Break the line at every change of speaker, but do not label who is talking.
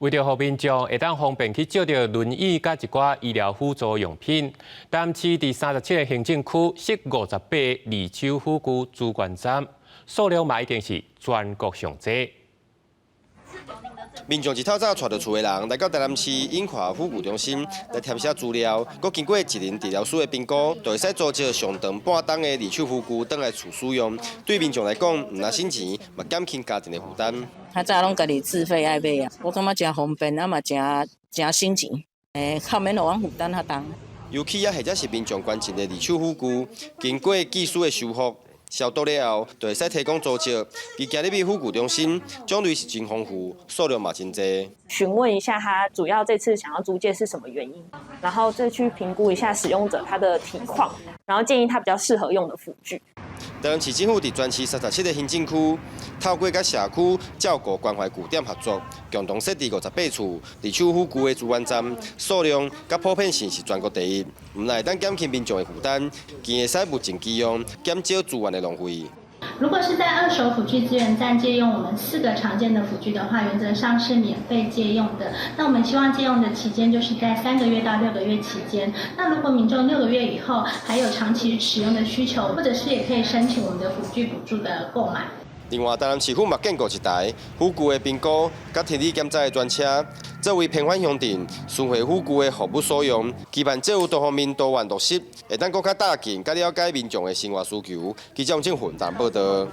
為著予民眾會當方便去借著輪椅佮一寡醫療輔助用品，台南市佇37個行政區設58個二手輔具資源站，數量嘛已經是全國上濟。
民眾一透早帶著厝的人來到台南市影華輔具中心來填寫資料，閣經過職能治療師的評估，就會使租借上長半冬的二手輔具轉來厝使用。對民眾來講，毋但省錢，嘛減輕家庭的負擔。
較早攏家己自費愛買啊，我感覺誠方便，啊嘛誠誠省錢，較免予阮負擔較重。
油漆啊，或者是民眾捐贈的二手輔具，經過技師的修復、消毒了後，就會使提供租借。而今日去輔具中心，種類是真豐富，數量嘛真濟。
詢問一下他主要這次想要租借是什麼原因，然後再去評估一下使用者他的體況，然後建議他比較適合用的輔具。
台南市政府佇全市37個行政區，透過佮社區照顧關懷據點合作，共同設置58處二手輔具的資源站，數量佮普遍性是全國第一。毋但會當減輕民眾的負擔，更會使物盡其用，減少資源的浪費。
如果是在二手輔具資源站借用我們四個常見的輔具的話，原則上是免費借用的。那我們希望借用的期間就是在3個月到6個月期間。那如果民眾六個月以後還有長期使用的需求，或者是也可以申請我們的輔具補助的購買。
另外，台南市府嘛建構一台輔具的評估佮聽理檢查的專車，作為偏遠鄉鎮巡迴輔具的服務所用，期盼藉由多方面多元落實，會當閣較貼近佮了解民眾的生活需求。記者王正雲台南報導。